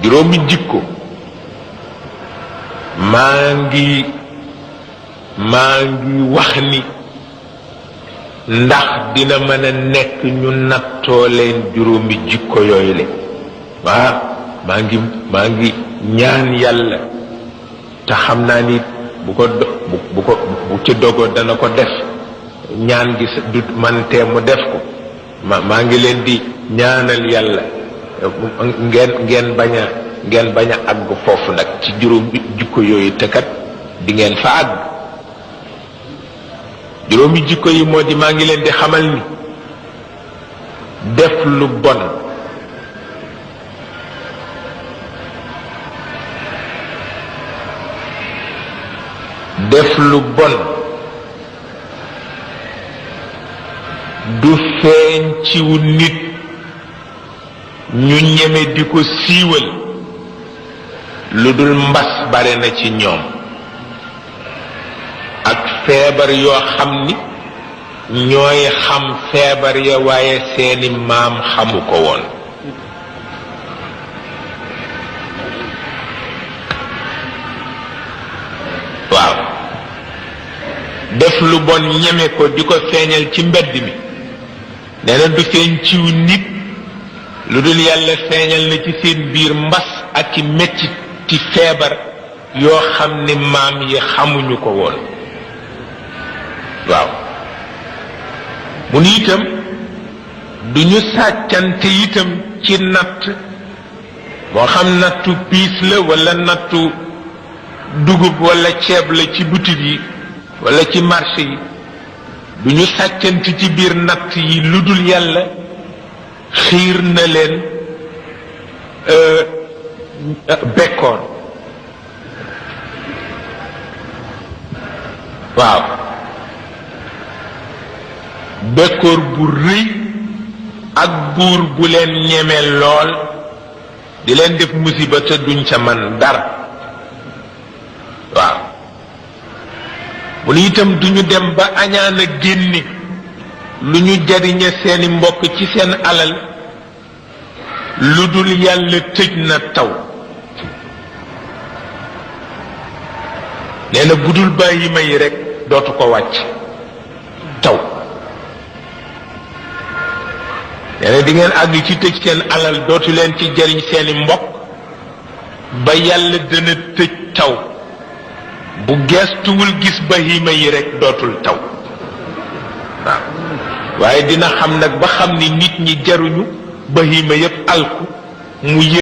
juróomi jikko maa ngi wax ni ndax dina mën a nekk ñu nattoo leen juróomi jikko yooyu le waaw maa ngi ñaan yàlla te xam naa ni bu ci dogoo dana ko def ñaan gi du man tee mu def ko maa ngi leen di ñaanal yàlla ngeen bañ a àgg foofu nag ci juróomi jikko yooyu te kat di ngeen fa àgg juróomi jikko yi moo di maa ngi leen di xamal ni def lu bon du feeñ ciw nit ñu ñeme di ko siiwal lu dul mbas bare na ci ñoom ak feebar yoo xam ni ñooy xam feebar ya waaye seeni maam xamu ko woon waaw def lu bon ñeme ko di ko feeñal ci mbedd mi nee na du feeñ ciw nit lu dul yàlla feeñal na ci seen biir mbas ak i metti ci feebar yoo xam ni maam yi xamuñu ko woon waaw mu ni itam duñu sàccante itam ci natt moo xam nattu piis la walla nattu dugub walla ceeb la ci butit yi walla ci marché yi duñu sàccante ci biir natt yi lu dul yàlla xiir na leen bekkoor waaw bekkoor bu rëy ak buur bu leen ñeme lool di leen def musiba te duñ ca man dara waaw mu ni itam duñu dem ba añaan a génne lu ñu jariñe seeni mbokk ci seen alal lu dul yàlla tëj na taw nee na bu dul bàyyi ma yi rekk dootu ko wàcc taw nee na di ngeen àgg ci tëj seen alal dootu leen ci jariñ seeni mbokk ba yàlla dana tëj taw bu geestuwul gis bahima yi rekk dootul taw waaw waaye dina xam nag ba xam ni nit ñi jaruñu bahima yépp alku mu